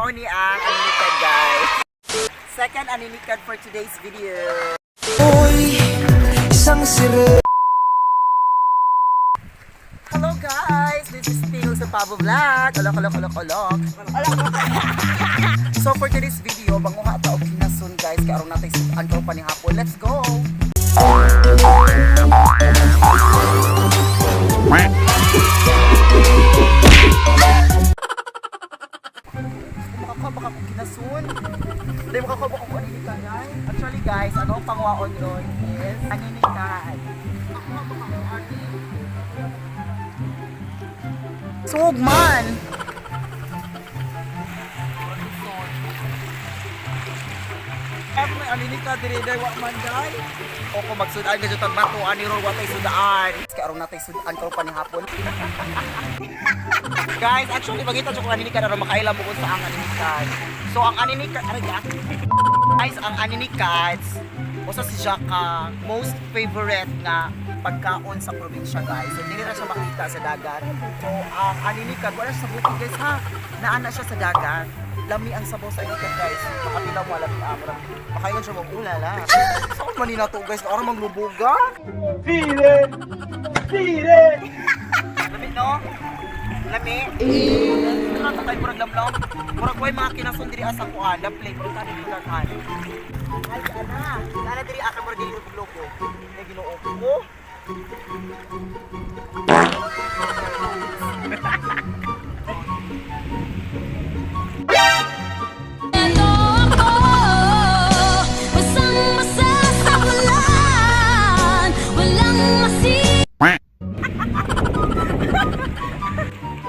Mao ni ang aninikad, guys. Second aninikad for today's video. Uy, isang sire. Hello guys! This is Tio sa Pabo Vlog. Alok, alok, alok, alok. So for today's video, banguha ta og kinasun, guys. Kay aron natay sudan karon pa ni hapon. Let's go! Makakuha baka kong kinasun. Hindi makakuha baka kung aninikad, guys. Actually guys, ano ang pangwaon ron is aninikad. Makakuha baka kung ani. Sug man! Ay, may aninikad diri day wa man day. O kung magsudan ka tag bato ani ron wa tay sudaan. Kay aron natay sudan karon pa ni hapon. Guys, actually magita jud ko aninikad aron makaila mo kung saan ang aninikad. So ang aninikad, aray ga. Guys, ang aninikad usa si siya ka most favorite nga pagkaon sa probinsya, guys. So dili na siya makita sa dagat. So ang aninikad wala siya sa bukid, guys, ha. Naa na siya sa dagat. Lami ang sabaw sa aninikad, guys. Makapila mo lami amo. Makaingon siya mag ulala. Saan man ni nato, guys? Aron manglubuga. Fire! Fire! Lami no? Lami. Ano ta kay murag lamlam? Murag way mga kinason diri asa kuan, the play murag tani diri daghan. Ay ana, ana diri aka murag dili loko. Ay Ginoo ko. Ito ako, basang-basa sa ulan, walang masi.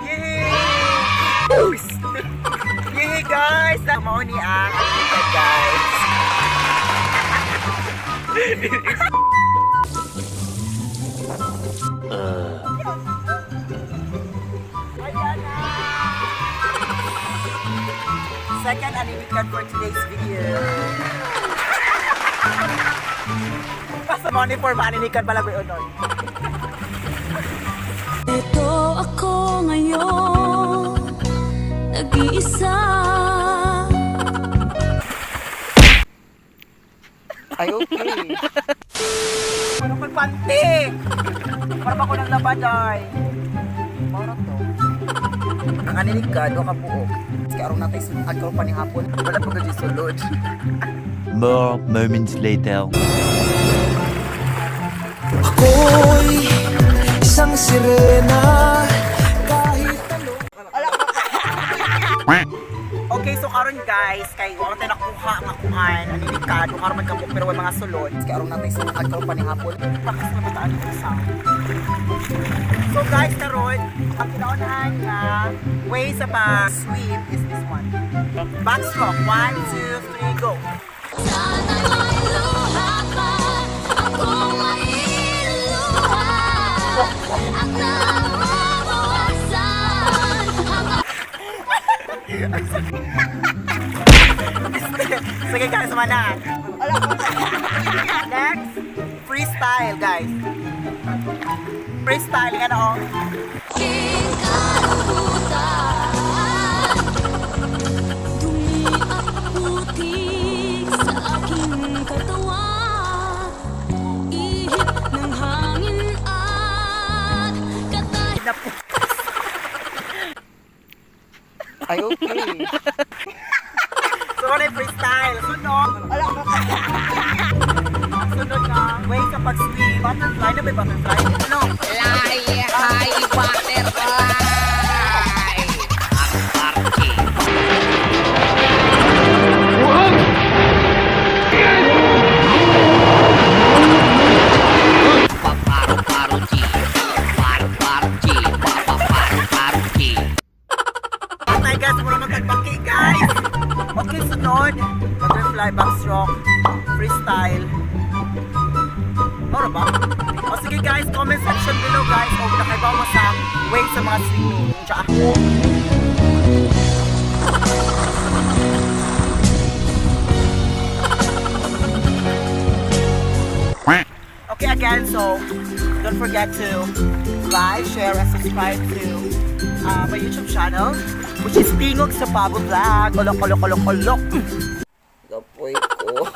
Yay! Yay guys! Mao ni ang aninikad, guys. Ayan na! Second aninikad for today's video. Basta mo ni for maaninikad pala ko onoy. Ito ako ngayon, nag-iisa. Ay, okay. Ano ko'y panty? Para ba ko ng labaday? Para to. Ang aninikad, wa ka buok. Kaya aron natay sudan karon pa ni hapon. Wala pa gud sulod. More moments later. Ako'y isang sirena. Kahit ano. Okay, so karon guys, kay wa man tayo nakuha nga kuan, aninikad, wa karon man kabuok pero way mga sulod. Kay aron natay sudan karon pa ni hapon. Pakas na bataan ko sound. So guys, karon ang kinaunahan nga way sa pag-swim is this one. Backstroke. One, two, three, go. Sana may luha pa akong mailuha at nababawasan habang Sige guys, sama na. Next, freestyle guys. Freestyle nga no. Aking kalungkutan. Dumi at putik sa aking katawan, ihip ng hangin at katay Ay, okay. So, ano yung freestyle? Sunod. Ang sunod na way sa pag-swim. Butterfly na ba yung butterfly? Ano? Fly high butterfly. Archie. Paparu paru chi. Paru paru chi. Papa paru paru chi. Patay guys, mura magkagbaki guys. Okay, sunod. Butterfly, backstroke, freestyle. Mura ba? O sige guys, comment section below guys kung nakaibaw mo sa way sa mga swimming. Tsaka. Okay, again, so don't forget to like, share, and subscribe to my YouTube channel, which is Tingog sa Pabo Vlog. Olok, olok, olok, olok. Gapoy ko.